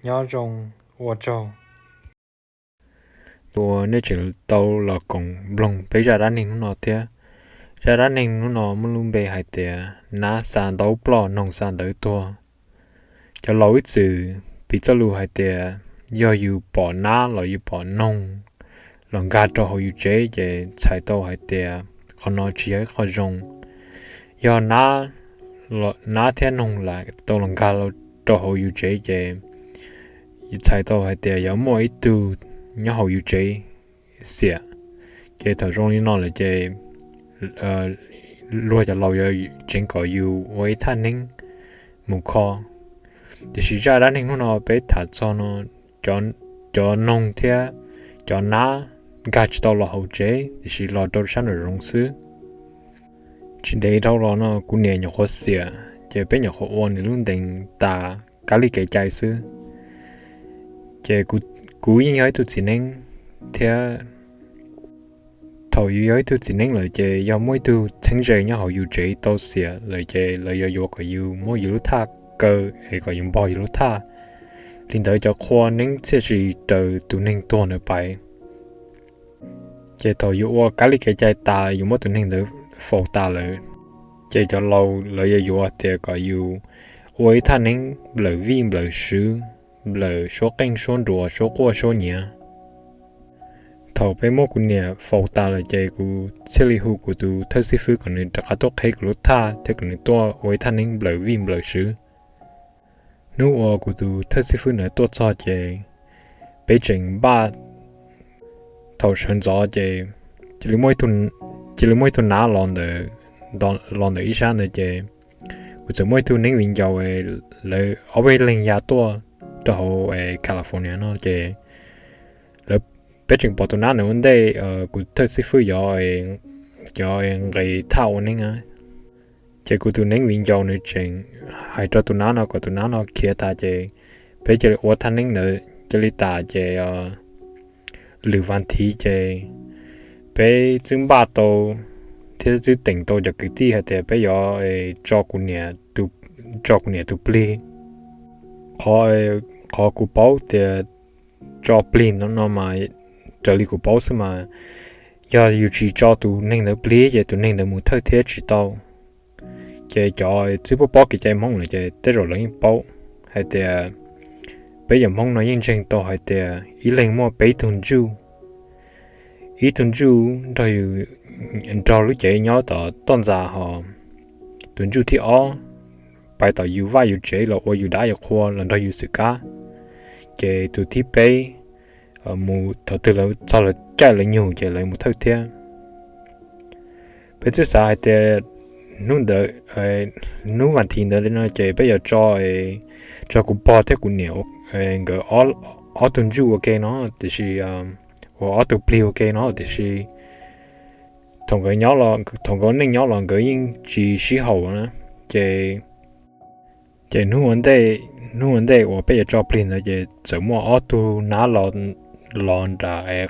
Nyob zoo, ua tsaug uas nej tseem tau los koom mloog peb zaj dab neeg hnub no thiab. Zaj dab neeg hnub no muaj lub npe hais tias nab xa ntaub ploj, noog xa ntawv tuag. Cov laus ib txwm piv txoj lus hais tias yog yus pom nab los yus pom noog los nkag rau hauv yus tsev ces txhais tau hais tias qhov no tsis yog ib qho zoo. Yog nab thiab noog lam tau los nkag rau hauv yus tsev ces txhais tau hais tias yuav muaj ib tug nyob hauv yus tsev xiam. Ces thaum zoo li no lawm ces luag cov laus yuav tseev kom yus ua ib thaj neeb mus kho. Tiam sis zaj dab neeg hnub no peb tham txog no, cov noog thiab cov nab nkag tsis tau los hauv tsev, tiam sis los rau sab nraum zoov xwb. Tsis ntev dhau los no kuv niam nyuam qhuav xiam, ces peb nyuam qhuav ua nws lub ntees tas kab li kev cai xwb. Ces kuv yeej yog ib tug txiv neeb thiab. Thaum yus yog ib tug txiv neeb lawm ces yog muaj ib tug txheeb ze nyob hauv yus tsev tau xiam lawm ces lawv yuav yuav kom yus muab yus lub thaj kaw es kom yus npog yus lub thaj. Li ntawd cov qhua neeb thiaj tsis raws tus neeg tuag ntawd pais. Ces thaum yus ua kab li kev cai tas, yus muab tus neeg ntawd faus tas lawm, ces cov laus lawv yuav yuav tias kom yus ua ib thaj neeb nplawm vij nplawm sw, nplawm suab qeej suab nruas, suab quaj suab nyiav. Thaum peb muab kuv niam faus tas lawm ces kuv thiaj li hu kuv tus thawj xib fwb kom nws rov qab tuaj qheb kuv lub thaj thiab kom nws tuaj ua ib thaj neeb nplawm vij nplawm sw. Hnub uas kuv tus thawj xib fwb ntawd tuaj txog ces peb tseem npaj. Thaum sawv ntxov ces cia li muaj ib tug nab los ntawm ib sab ntawd ces kuv txawm muaj ib tug neeb viv ncaus, lawv ob peb leeg ya tuaj rau hauv California no ces lawv, peb tseem pom tus nab ntawd ua ntej kuv thawj xib fwb cov nqes thaj ua neeb. Ces kuv tus neeb viv ncaus nws tseem hais rau tus nab no kom tus nab no khiav tas ces peb cia li ua thaj neeb ntawd cia li tas ces lwm vas thiv ces peb twb npaj tau thiab twb teem tau cov kwv tij hais tias peb yuav tso kuv niam, tso kuv niam tus plig. Qhov kuv paub tias tso plig no mas raws li kuv paub xwb mas yog yus tsis tso tus neeg ntawd plig ces tus neeg ntawd mus thawj thiab tsis tau. Ces cov twb paub kev cai Hmoob lawm ces tej zaum lawv yeej paub hais tias peb yawm Hmoob no yeej ntseeg tau hais tias ib leeg muaj peb tug ntsuj. Ib tug ntsuj nrog yus, nrog lub cev nyob tom toj ntxas, ho tus ntsuj thib ob pais tom yus vaj yus tsev los ua yus dab yus qhua los nrog yus xwm kab. Ces tus thib peb mus thaum twg lawv txog lawv caij lawv nyug ces lawv mus thawj thiab. Peb twb xav hais tias hnub ntawd, hnub vas thiv ntawd li no ces peb yuav tso, tso kuv pog thiab kuv niam nkawd ob tug ntsuj ua ke no, tiam sis, uas ob tug plig ua ke no, tiam sis thaum nkawd nyob, thaum nkawd neej nyob los nkawd yeej tsis sib haum na. Ces, ces hnub ua ntej, hnub ua ntej uas peb yuav tso plig ntawd ces txawm muaj ob tug nab los nram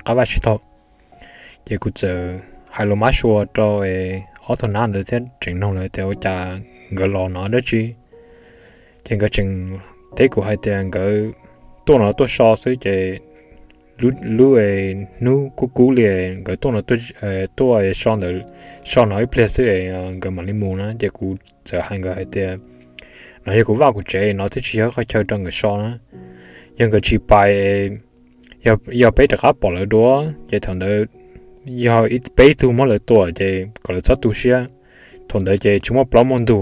qab vaj sib tog. Ces kuv txawm hais lus mab sua rau ob tug nab ntawd thiab tseem nug lawv tias ua cas nkawd los no dab tsi. Ces nkawd tseem teb kuv hais tias nkawd tuaj no tuaj so xwb ces lub, hnub kub kub li nkawd tuaj no, tuaj so ntawd, so no ib pliag xwb nkawd mam li mus na. Ces kuv txawm hais nkawd hais tias no yog kuv vaj kuv tsev, no twb tsis yog qhov chaw rau nkawd so na. Yog nkawd tsis pais, yog peb rov qab pom lawv dua ces thaum ntawd yog peb ib tug muab lawv tua ces kom lawv txhob tu siab. Thaum ntawd ces tsis muaj plaub muaj ntug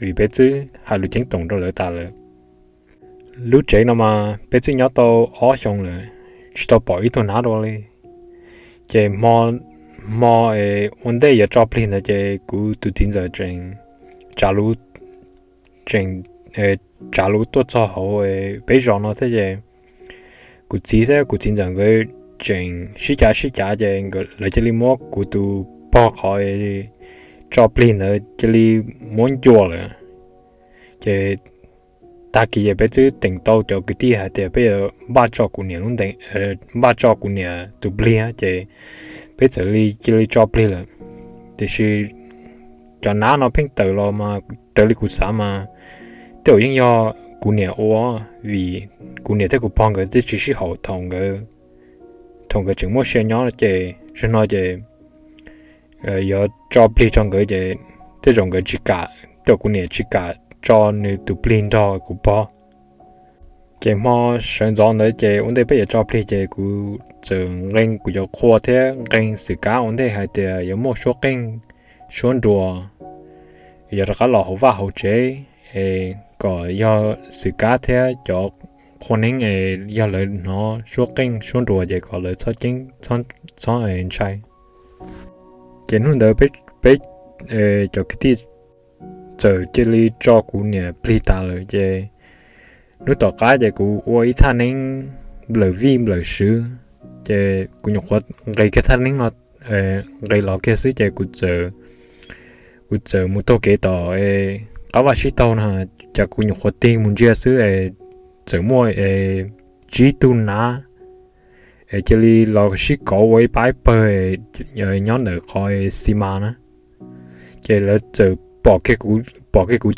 vim peb twb hais lus ceeb toom rau lawv tas lawm. Lub tsev no mas peb twb nyob tau ob xyoos lawm, tsis tau pom ib tug nab dua li. Ces hmo ua ntej yuav tso plig ntawd ces kuv tus txiv ntxawm tseem tsav lus, tseem tsav lus tuaj txog hauv peb zos no thiab ces kuv txiv thiab kuv txiv ntxawm nkawd tseem sib cav sib cav ces lawv cia li muab kuv tus pog qhov tso plig ntawd cia li muab ncua lawm. Ces tag kis ces peb twb teem tau cov kwv tij hais tias peb yuav npaj tso kuv niam lub ntees, npaj tso kuv niam tus plig ces peb txawm li cia li tso plig lawm. Tiam sis cov nab no pheej tawm los mas raws li kuv xav mas tej zaum yeej yog kuv niam ua, vim kuv niam thiab kuv pog nkawd twb tsis sib haum thaum nkawd, thaum nkawd tseem muaj sia nyob ces zaum no ces yuav tso plig rau nkawd ces tej zaum nkawd tsis kam, tej zaum kuv niam tsis kam tso nws tus plig nrog kuv pog. Ces hmo sawv ntxov ntawd ces ua ntej peb yuav tso plig ces kuv txawm nqee kuv cov qhua thiab nqee xwm kab ua ntej hais tias yuav muaj suab qeej suab nruas yuav rov qab los hauv vaj hauv tsev es kom yog xwm kab thiab cov qhua neeb es yog lawv hnov suab qeej suab nruas ces kom lawv txhob ceeb txhob ntshai. Ces hnub ntawd peb cov kwv tij txawm cia li tso kuv niam plig tas lawm ces hnub tom qab ces kuv ua ib thaj neeb nplawm vij nplawm swv, ces kuv nyuam qhuav nqis kiag thaj neeb no, nqis los kiag xwb ces kuv txawm mus taug kev tom qab vaj sib taug no, ces kuv nyuam qhuav tig mus ntsia xwb es txawm muaj tsib tug nab es cia li los sib kauv ua ib pab ib pawg nyob ntawm qhov xi mas na. Ces lawv txawm pom kiag kuv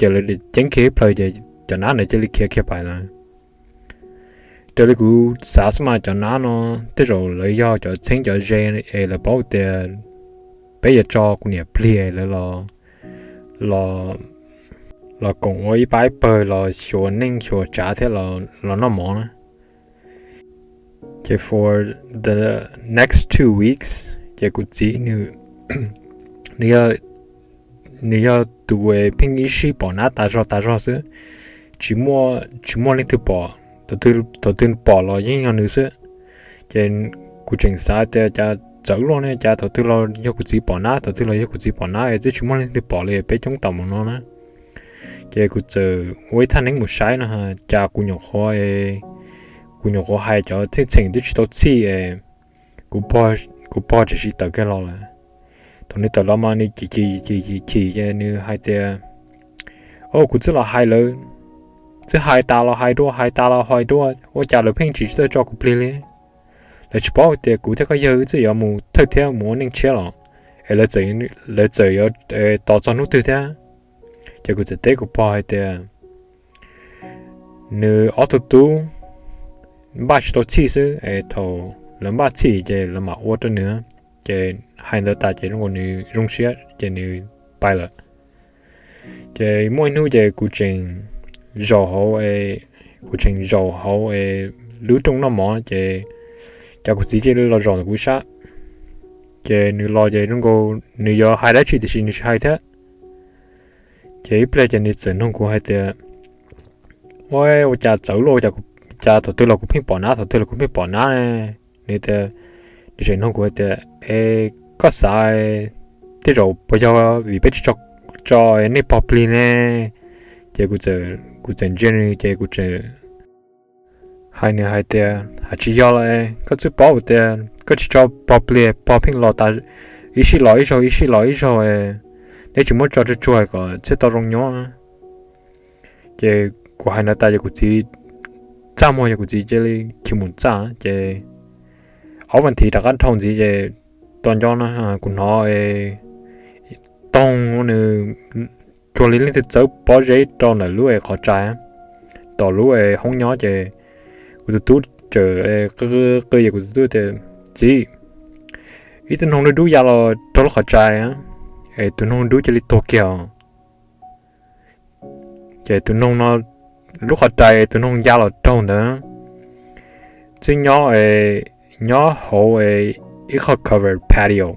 ces lawv ceeb kiag ib plhaw ces cov nab ntawd cia li khiav kiag pais lawm. Raws li kuv xav xwb mas cov nab no tej zaum lawv yog cov txheeb cov ze es lawv paub tias peb yuav tso kuv niam plig lawv los koom ua ib pab ib pawg los xyuas neej xyuas tsav thiab los noj mov na. Ces for the next two weeks ces kuv txiv nws, nws yog tus pheej ib sij pom nab tas zog tas zog xwb, tsis muaj leej twg pom, thaum twg pom los yeej yog nws xwb. Ces kuv tseem xav tias cas txawv luaj ne, cas thaum twg los yog kuv txiv pom nab, thaum twg los yog kuv txiv pom nab es twb tsis muaj leej twg pom li peb coob tom mus no na. Ces kuv txawm ua ib thaj neeb mus saib no, cas kuv nyuam qhuav, kuv nyuam qhuav hais cov txheej txheem twb tsis tau txhij es kuv pog tseem tawm kiag los lawm. Thaum nws tawm los mas nws chim chim chim ces nws hais tias, o kuv twb los hais lawm, twb hais tas los hais dua, hais tas los hais dua, ua cas lawv pheej tsis txawj tso kuv plig li. Lawv tsis paub hais tias kuv thiab koj yawg wb twb yuav mus thawj thiab mus ua neej tshiab los es lawv txawm yuav tos txog hnub twg thiab. Ces kuv txawm teb kuv pog hais tias, nws ob tug tub npaj tsis tau txhij xwb es thaum lawv npaj txhij ces lawv mam ua rau nws. Ces hais ntawd tas ces zoo nkaus nws zoo siab ces nws pais lawm. Ces muaj ib hnub ces kuv tseem zaum hauv, kuv tseem zaum hauv lub rooj noj mov ces cas kuv txiv cia li los zaum ntawm kuv sab. Ces nws los ces zoo nkaus nws yuav hais dab tsi tiam sis nws tsis hais thiab. Ces ib pliag ces nws txawm nug kuv hais tias, ua, ua cas txawv luaj, cas thaum twg los kuv pheej pom nab, thaum twg los kuv pheej pom nab ne? Nws tias, nws tseem nug kuv hais tias, e, koj xav, tej zaum puas yog vim peb tsis tso nej pog plig ne? Ces kuv txawm ntsia nws ces kuv txawm hais nws hais tias, hais tsis yog los koj twb paub tias koj tsis tso pog plig, pog pheej los tas, ib sij los ib zaug, ib sij los ib zaug, neb tsis muab tso tsuag tsuag kom thiaj tau zoo nyob. Ces kuv hais ntawd tas ces kuv txiv txaj muag ces kuv txiv cia li khiav mus txaj ces ob vas thiv rov qab dhau ntxiv ces tos nco no kuv hnov toog nws cuag li leej twg txawb pob zeb rau ntawm lub qhov rais, tom lub hoob nyob ces kuv tus tub txawm qw qw es kuv tus tub tias, txiv, ib tug noog dub dub ya los raug lub qhov rais, es tus noog dub cia li tuag kiag. Ces tus noog no, lub qhov rais tus noog ya los raug ntawd twb nyob, nyob hauv ib qho covered patio.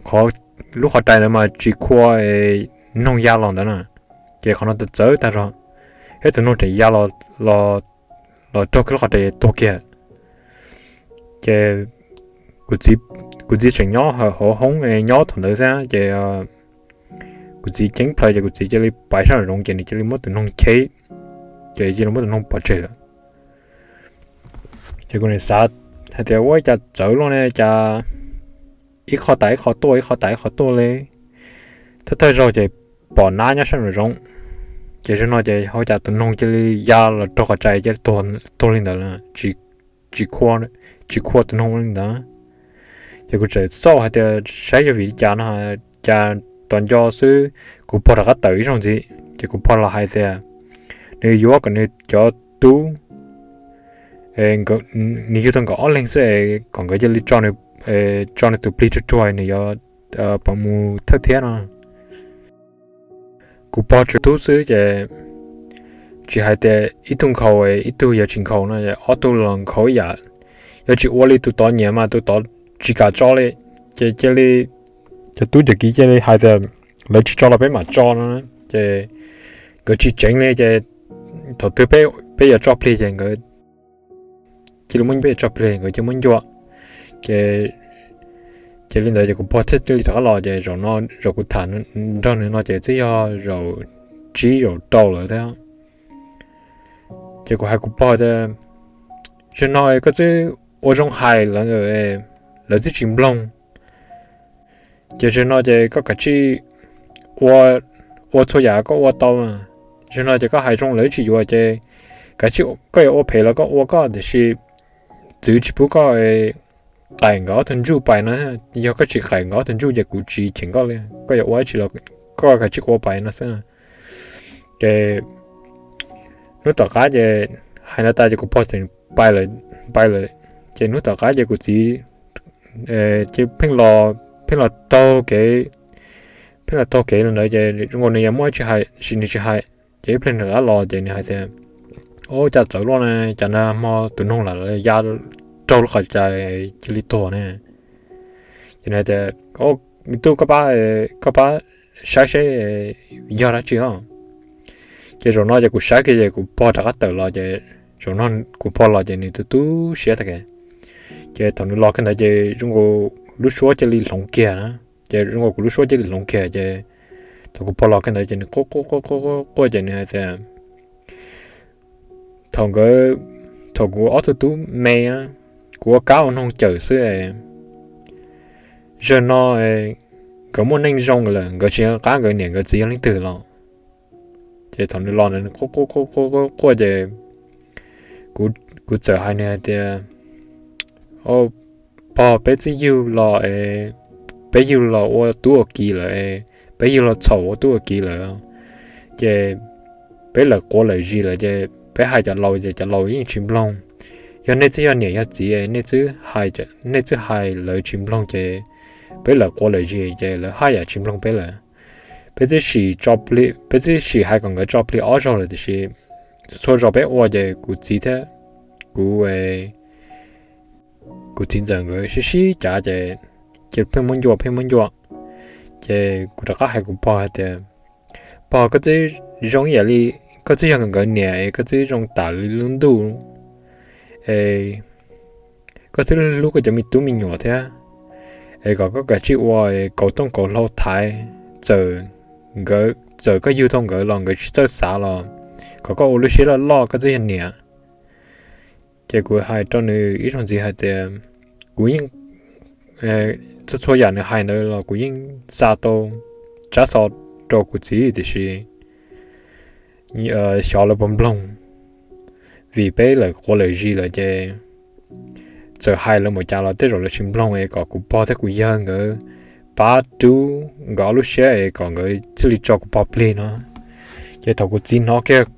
Qhov, lub qhov rais ntawd mas tsis khua noog ya los ntawd na, ces qhov no txawv tag zog, thiab tus noog tseem ya los, los raug kiag lub qhov rais tuag kiag. Ces kuv txiv tseem nyob hauv hoob nyob thaum ntawd thiab ces kuv txiv ceeb plaws ces kuv txiv cia li pais sab nraum zoov ces nws cia li muab tus noog cheb, ces cia li muab tus noog pov tseg lawm. Ces kuv nim xav hais tias ua cas txawv luaj ne, cas ib qho tas ib qho tuaj, ib qho tas ib qho tuaj li, thawj thawj zaug ces pom nab nyob sab nraum zoov, ces zaum no ces ua cas tus noog cia li ya los raug qhov rais cia li tuag li ntawd lawm, tsis khua tus noog li ntawd. Ces kuv txawm xauj hais tias saib yog vim li cas no, cas tos nco xwb kuv pog rov qab tawm ib zaug ntxiv ces kuv pog los hais tias, nws yuav kom nws cov tub, nws yug tau nkawd ob leeg xwb es kom nkawd cia li tso nws tus plig ruag ruag, nws yuav pab mus thawj thiab no. Kuv pog tsuas tub xwb ces tsis hais tias ib tug nkhaus ib tug yuav tsis nkhaus no, ob tug los nkhaus ib yam. Yog tsis ua li tus tod nyiam mas tus tod tsis kam tso li. Ces cia li, cov tub cov kiv cia li hais tias lawv tsis tso los peb mam tso no. Ces nkawd tsis tseev li ces thaum twg peb yuav tso plig ces nkawd cia li muab, peb tso plig nkawd cia li muab ncua. Ces, ces li ntawd ces kuv pog thiaj li rov qab los ces zaum no, zaum kuv tham nrog nws no ces twb yog zaum tsib zaum rau lawm thiab. Ces kuv hais kuv pog tias, zaum no koj twb ua zoo hais lawv, lawv twb tsis mloog. Ces zaum no ces koj kav tsij ua txhua yam koj ua tau. Zaum no ces koj hais zoo lawv tsis yuav ces kav tsij, koj yuav ua phem los koj ua koj, tiam sis txwv tsis pub koj qaim nkawd ob tug ntsuj pais no. Yog koj tsis qaim nkawd ob tug ntsuj ces kuv tsis cheem koj li. Koj yuav ua dab tsi los koj kav tsij ua pais no xwb. Ces hnub tom qab ces hais no tas ces kuv pog txawm pais lawm. Ces hnub tom qab ces kuv txiv pheej los, pheej los taug kev, pheej los taug kev li ntawd ces zoo nkaus nws yuav muaj dab tsi hais tab sis nws tsis hais. Ces ib pliag nws rov qab los ces nws hais tias, ua cas txawv luaj na, cas nag hmo tus noog lam ya raug lub qhov cai cia li tuag ne. Ces nws hais tias, tub, koj pab saib seb yog dab tsi os. Ces zaum no ces kuv saib kiag ces kuv pog rov qab tawm los ces zaum no kuv pog los ces nws tu tu siab tag kev. Ces thaum nws los kiag ntawd ces zoo nkaus lub suab cia li hloov kiag na. Ces zoo nkaus kuv lub suab cia li hloov kiag ces thaum kuv pog los kiag ntawd ces nws quaj quaj quaj quaj quaj ces nws hais tias, thaum nkawd, thaum kuv ob tug tub me, kuv ua kab ua noog cawm xwb, zaum no nkawd muaj neej zoo lawm, nkawd tsis nco qab nkawd niam nkawd txiv yog leej twg los. Ces thaum nws los ntawd nws quaj quaj quaj quaj ces kuv txawm hais nws hais tias, pog, peb twb yug los, peb yug los ua tub ua kiv lawm, peb yug los txhaum ua tub ua kiv lawm, ces peb lawm quav lawm zis lawm ces peb hais cov laus ces cov laus yeej tsis mloog. Yog nej twb yog niam yog txiv, nej twb hais lawv tsis mloog ces peb lawm quav lawm zis ces lawv haj yam tsis mloog peb lawm. Peb twb sim tso plig, peb twb sim hais kom nkawd tso plig ob zaug lawm tiam sis txhua zaus peb ua ces kuv txiv thiab kuv, kuv txiv ntxawm nkawd sib sib cav ces, ces pheej muab ncua pheej muab ncua. Ces kuv rov qab hais kuv pog hais tias, pog, koj twb zoo ib yam li, koj twb yog nkawd niam es koj twb zoo tas li lub ntuj es koj twb hlub koj cov me tub me nyuam thiab, es kom koj kav tsij ua kaus tooj kaus hlau thaiv, txawm nkawd, txawm koj yug tau nkawd los nkawd tsis txawj xav los kom koj ua lub siab loj loj, koj twb yog niam. Ces kuv hais rau nws ib zaug ntxiv hais tias, kuv yeej, txhua txhua yam nws hais ntawd los kuv yeej xa tau tsab xov rau kuv txiv tiam sis xyov lawv puas mloog, vim peb lawm quav lawm zis lawm ces txawm hais lawv npaum cas los tej zaum lawv tsis mloog es kom kuv pog thiab kuv yawg nkawd pab rub nkawd ob lub siab es kom nkawd thiaj li tso kuv pog plig no. Ces thaum kuv txiv hnov kiag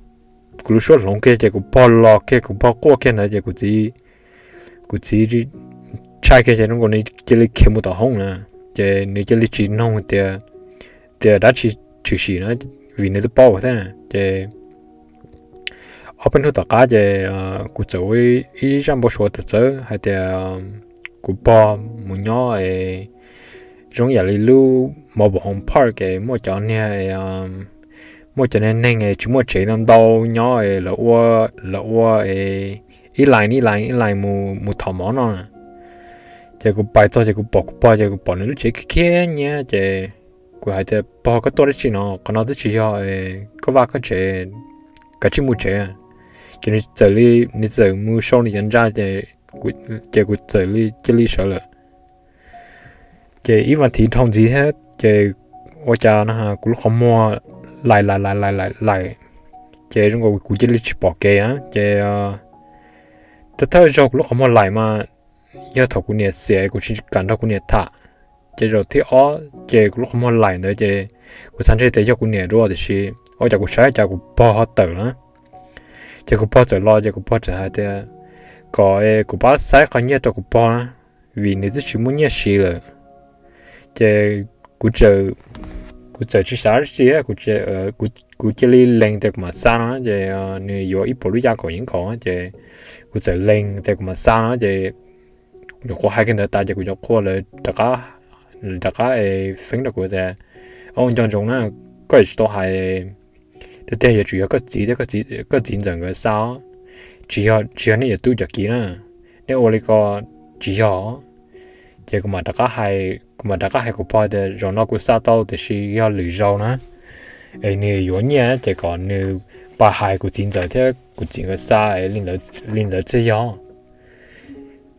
kuv lub suab hloov kiag ces kuv pog los kiag, kuv pog quaj kiag ntawd ces kuv txiv, kuv txiv ntshai kiag ces zoo nkaus nws cia li khiav mus tom hoob na. Ces nws cia li tsis noog tias, tias dab tsi tshwm sim na, vim nws twb paub thiab na. Ces ob peb hnub tom qab ces kuv txawm ua ib zaj npau suav txawv txawv hais tias kuv pog mus nyob es zoo yam li lub mobile home park es muaj cov niag, muaj cov niag neeg es tsis muaj tsev ntau ntau nyob es lawv ua, lawv ua ib line ib line ib line mus, mus thov mov no. Ces kuv pais txog ces kuv pom kuv pog ces kuv pom nws lub tsev khiav khiav nyiab ces kuv hais tias, pog, koj tuaj dab tsi no? Qhov no twb tsis yog koj vaj koj tsev, kav tsij mus tsev. Ces nws txawm li, nws txawm mus sau nws cov ntsa ces, ces kuv txawm li cia li sawv lawm. Ces ib vas thiv dhau ntxiv thiab ces ua cas no kuv lub qhov muag laim laim laim laim laim, ces zoo nkaus kuv cia li tsis pom kev na. Ces thawj thawj zaug kuv lub qhov muag laim mas yog thaum kuv niam xiam kuv tsis kam nrog kuv niam tham. Ces zaum thib ob ces kuv lub qhov muag laim ntawd ces kuv xav ntshe tias yog kuv niam dua tiam sis ua cas kuv saib cas kuv pog ho tawm na. Ces kuv pog txawm los ces kuv pog txawm hais tias kom kuv pab xa qhov nyiaj rau kuv pog na, vim nws twb tsis muaj nyiaj siv lawm. Ces kuv txawm tsis xav dab tsi, kuv cia li lees tias kuv mam xa no ces nws yuav ib puas lub yaj kaum yeeb nkaus ces kuv txawm lees tias kuv mam xa no ces nyuam qhuav hais kiag ntawd tas ces kuv cov qhua lawv rov qab feeb rau kuv tias, Au, nco ntsoov na, koj yuav tsis tau hais tiag tiag, yuav tsum yog koj txiv thiab koj txiv ntxawm nkawd xa, tsis yog nej yuav tub cov kiv na, nej ua li ko tsis yog. Ces kuv mam rov qab hais, kuv mam rov qab hais kuv pog tias zaum no kuv xa tau tiam sis yog lwm zaus na es nws yuav nyiaj ces kom nws pab hais kuv txiv ntxawm thiab kuv txiv nkawd xa li ntawd thiaj yog.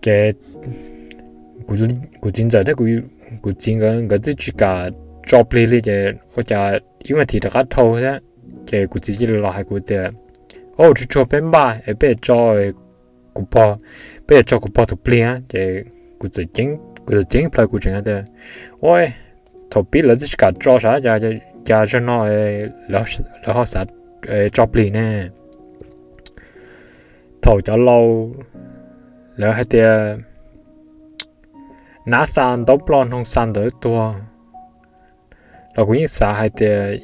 Ces kuv txiv ntxawm thiab kuv txiv nkawd nkawd twb tsis kam tso plig li ces ua cas ib me thiv rov qab dhau thiab. Ces kuv txiv cia li los hais kuv tias, Au, tsuag tsuag peb npaj es peb tso kuv pog, peb yuav tso kuv pog tus plig. Ces kuv txawm ceeb plaws kuv tseem tias, Ua, thaum pib lawv twb tsis kam tso sav, cas zaum no lawv ho xav tso plig ne? Thaum cov laus lawv hais tias nab xa ntaub ploj noog xa ntawv tuag los kuv yeej xav hais tias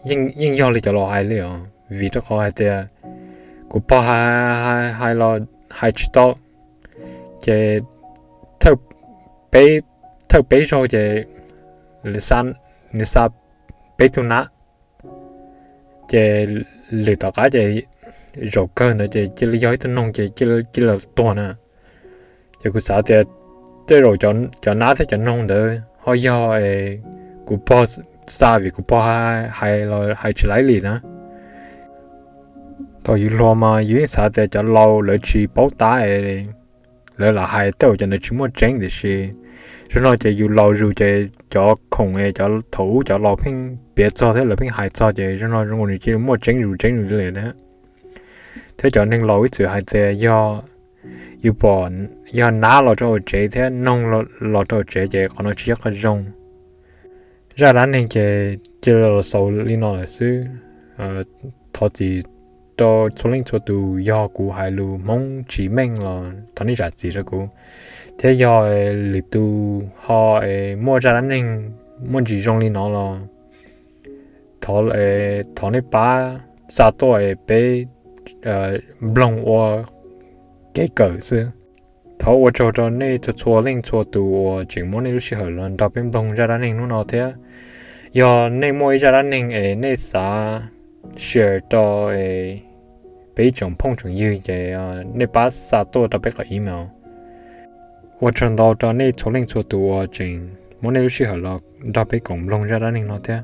yeej yog li cov laus hais li os, vim rau qhov hais tias kuv pog hais los hais tsis tau. Ces thawj peb zaug ces nws xa peb tug nab, ces lwm tom qab ces zaum kawg ntawd ces cia li yog ib tug noog ces cia li los tuag na. Ces kuv xav tias tej zaum cov nab thiab cov noog ntawd ho yog kuv pog xa vim kuv pog hais los hais tsis laib li na. Thaum yus hluas mas yus yeej xav tias cov laus lawv tsis paub tab es lawv lam hais tej zaum cov ntawd tsis muaj tseeb, tiam sis zaum no ces yus laus zus ces cov khoom es cov thaum ub cov laus pheej piav txog thiab lawv pheej hais txog ces zaum no zoo nkaus nws cia li muaj tseeb zus tseeb zus li thiab. Thiab cov neeg laus ib txwm hais tias yog yus pom, yog nab los rau hauv tsev thiab noog los rau hauv tsev ces qhov no tsis yog qhov zoo. Zaj dab neeg ces cia li los xaus li no lawm xwb. Thov txim rau txhua leej txhua tus yog kuv hais lus Hmoob tsis meej los thov nej zam txim rau kuv, thiab yog lwm tus ho muaj zaj dab neeg muaj ntsis zoo li no los thov nej pab xa tuaj peb mloog ua kev kawm xwb. Thov ua tsaug rau nej txhua txhua leej txhua tus uas tseem muab nej lub sij hawm los nrog peb mloog zaj dab neeg hnub no thiab. Yog nej muaj ib zaj dab neeg es nej xav share rau peb ib tsoom phooj tsoom ywg ces nej pab xa tuaj rau peb qhov email. Ua tsaug ntau rau nej txhua leej txhua tus uas tseem muab nej lub sij hawm los nrog peb koom mloog zaj dab neeg no thiab.